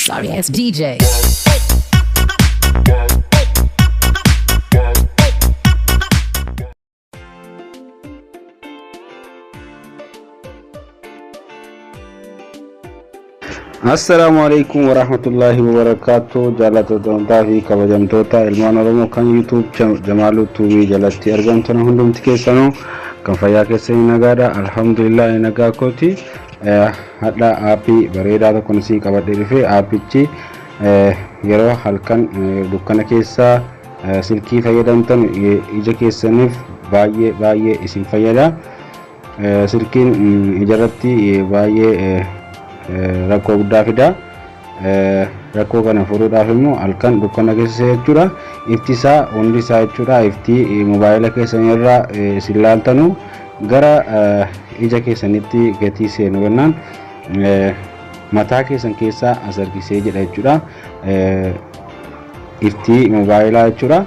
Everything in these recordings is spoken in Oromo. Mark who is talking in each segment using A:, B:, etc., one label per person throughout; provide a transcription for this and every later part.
A: Sorry ass DJ.
B: Assalaamu alaikum warahmatullaahi wabarakaatu. Jaallatamtootaa fi kabajamtoota ilmaan Oromoo kan YouTube Jamaaluu Tuubii jalatti argamtan, hundumti keessanuu kan fayyaa keessanii nagaadha? Alhamdulillah, nagaa kooti. Hadha aappii bareedaa tokko isin qabadhee dhufe. Aappichi yeroo halkan dukkana keessaa silkii fayyadamtan ija keessaniif baay'ee baay'ee isin fayyada. Silkiin ijarratti baay'ee rakkoo guddaa fida. Rakkoo kana furuudhaaf immoo halkan dukkana keessa jechuudha. Ifti isaa hundi isaa jechuudha. Ifti mobaayila keessan irraa isin laaltanu gara ija keessanitti gatii seenu jennaan mataa keessan keessaa as harkisee jedha jechuudha. Ifti mobaayilaa jechuudha.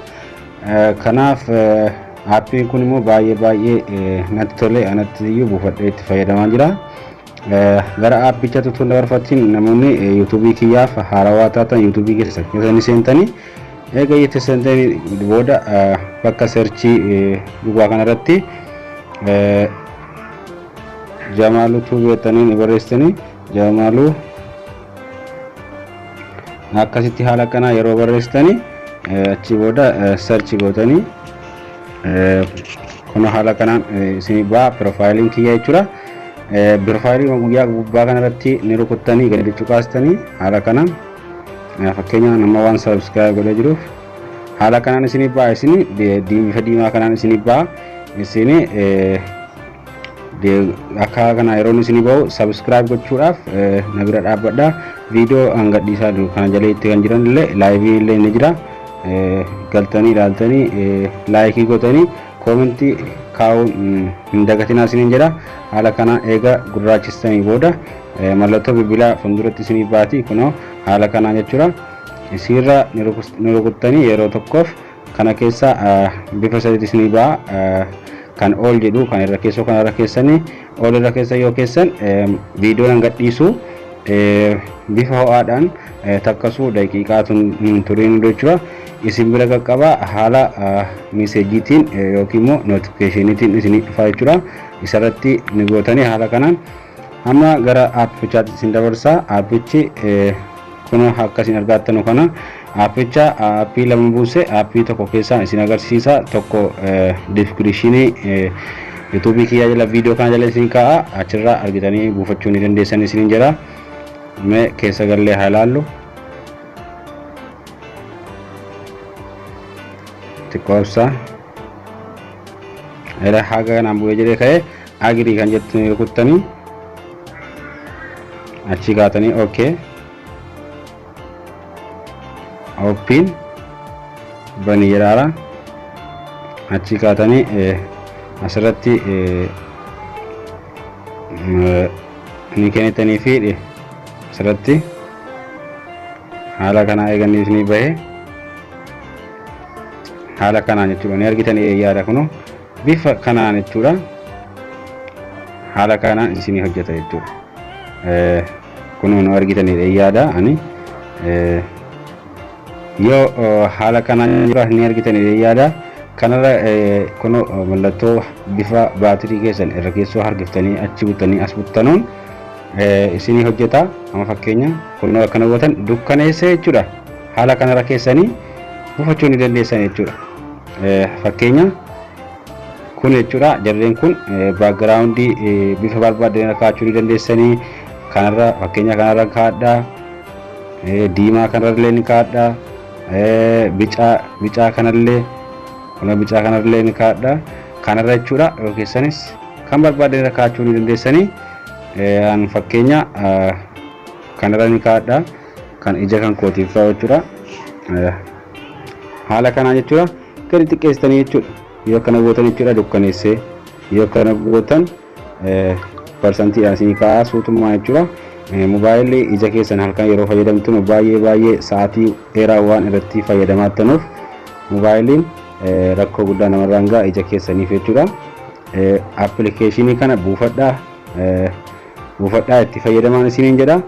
B: Kanaaf aappiin kun immoo baay'ee baay'ee natti tole, anatti iyyuu buufadhee itti fayyadamaa jira. Gara aappichatti utuu hin dabarfatiin, namoonni yuutuubii kiyyaaf haarawaa taatan yuutuubii keessa keessanii seentanii, eega itti seentanii booda bakka search duwwaa kanarratti Jamaaluu Tuubii jettanii ni barreessitanii. Jamaaluu akkasitti haala kanaa yeroo barreessitanii, achii booda search gootanii, kun haala kanaan isinii ba'a piroofaayiliin kiyya jechuudha. Piroofaayilii guyyaa gubbaa kanarratti ni rukuttanii gadi cuqaastanii, haala kanaan fakkeenya nama waan subscribe godhee jiruuf haala kanaan isinii ba'a. Isinii bifa diimaa kanaan isinii ba'a. Isinii akka kana yeroo isinii bahu subscribe gochuudhaaf na bira dhaabbadha. Viidiyoo hanga dhiisaa jiru kana jaleetti kan jiran illee live illee ni jira. Galtanii ilaaltanii, like gootanii, comment kaa'uun hin dagatinaa isiniin jedha. Haala kana eega gurraachistanii booda mallattoo bilbilaa fuulduratti isinii baati, kunoo haala kanaan jechuudha. Isiirra ni rukuttanii yeroo tokkoof. Kana keessa bifa sadiitti isinii ba'a. Kan all jedhu kan irra keessoo kana irra keessanii, all irra keessa yoo keessan, viidiyoon hanga dhiisu bifa ho'aadhaan takkasuu daqiiqaa hin turin jechuudha. Isin bira qaqqaba, haala messageiitiin yookiin immoo notificationiitiin isinii dhufa jechuudha. Isarratti ni gootanii haala kanaan. Amma gara aappichaatti isin dabarsa. Aappichi kun akka isin argattanu kana. Aappicha aappii lama buuse, aappii tokko keessaa isin agarsiisa. Tokko description yuutuubii kiyyaa jala, viidiyoo kana jala isin kaa'a, achirraa argitanii buufachuu ni dandeessan isiniin jedha. Mee keessa gallee haa ilaallu. Xiqqoo ibsaa. Era haga kanaan bu'ee jedhee ka'ee, agree kan jettu ni rukuttanii, achii kaatanii okay, open, bani jedhaara. Achii kaatanii asirratti ni kennitanii fi asirratti haala kanaa eeganii isinii bahee haala kanaan jechuudha. Ni argitanii yaada kunu bifa kanaan jechuudha. Haala kanaan isinii hojjeta jechuudha. Kunuu nu argitanii yaada ani yoo haala kanaan jira, ni argitanii yaada. Kanarra kunu mallattoo bifa baatirii keessan irra keessoo harkiftanii achi butanii as buttanuun isinii hojjeta. Amma fakkeenya kunoo akkana gootan dukkaneessa jechuudha. Haala kanarra keessanii buufachuu ni dandeessan jechuudha. Fakkeenya kun jechuudha, jarreen kun background bifa barbaadan irra kaa'achuu ni dandeessanii. Kanarra fakkeenya kanarra kaa'adhaa, diimaa kanarra ni kaa'adhaa, bicaa bicaa kanallee, kun bicaa kanarra ni kaa'adhaa kanarra jechuudha. Yoo keessanis kan barbaadan irra kaa'achuu ni dandeessanii. An fakkeenya kanarra ni kaa'adhaa, kan ija kan kootiif ta'u jechuudha. Haala kanaan jechuudha, gadi xiqqeessitanii jechuudha. Yoo akkana gootan jechuudha, dukkaneessee yoo akkana gootan parsantiidhaan isinii kaa'aa suutummaa jechuudha. Mobaayilli ija keessan halkan yeroo fayyadamtun baay'ee baay'ee sa'aatii dheeraa waan irratti fayyadamaattanuuf mobaayiliin rakkoo guddaa namarraan ga'a ija keessaniif jechuudha. Appilikeeshinii kana buufadhaa, buufadhaa, itti fayyadamaan isiniin jedha.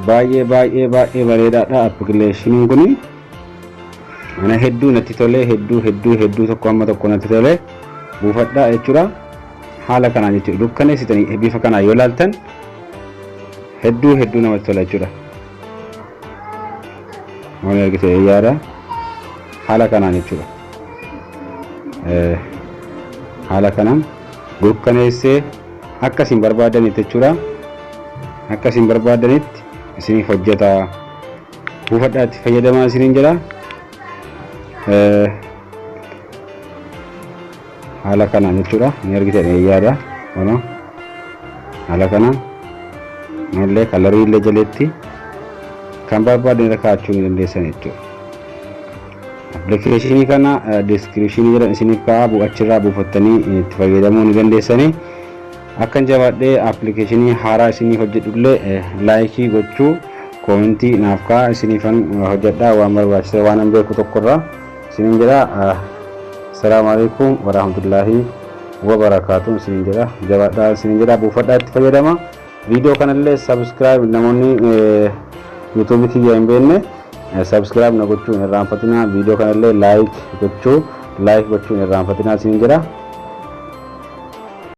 B: Baay'ee baay'ee baay'ee bareedaadha appilikeeshiniin kuni. Ana hedduu natti tolee, hedduu hedduu hedduu tokko amma tokko natti tolee, buufadhaa jechuudha. Haala kanaan jechuudha, dukkaneessitanii bifa kanaan yoo ilaaltan hedduu hedduu namatti tola jechuudha. Waan argite yaada haala kanaan jechuudha. Haala kanaan dukkaneessee akka isin barbaadanitti jechuudha. Akka isin barbaadanitti isiniif hojjeta. Buufadhaa, itti fayyadamaa isiniin jedha. Haala kanaan jechuudha. Ni argitan yaada. Kunoo haala kanaan mallee colorii illee jaletti kan barbaadan irra kaa'achuu ni dandeessan jechuudha. Appilikeeshinii kana descriptionii jedhan isiniif kaa'aa, bu'achirraa buufattanii itti fayyadamuu ni dandeessanii. Akkan jabaadhee appilikeeshinii haaraa isiniif hojjedhullee likeii gochuu, commentii naaf kaa'aa, isiniifan hojjedhaa waan barbaachise waan an beeku tokkorraa isiniin jedha. Assalaamu alaikum warahmatullaahi wabarakaatuh isiniin jedha. Jabaadhaa isiniin jedha, buufadhaa, itti fayyadama. Viidiyoo kanallee subscribe, namoonni YouTubeii kiyya hin beekne subscribe na gochuu hin irraanfatinaa. Viidiyoo kanallee like gochuu hin irraanfatinaa isiniin jedha.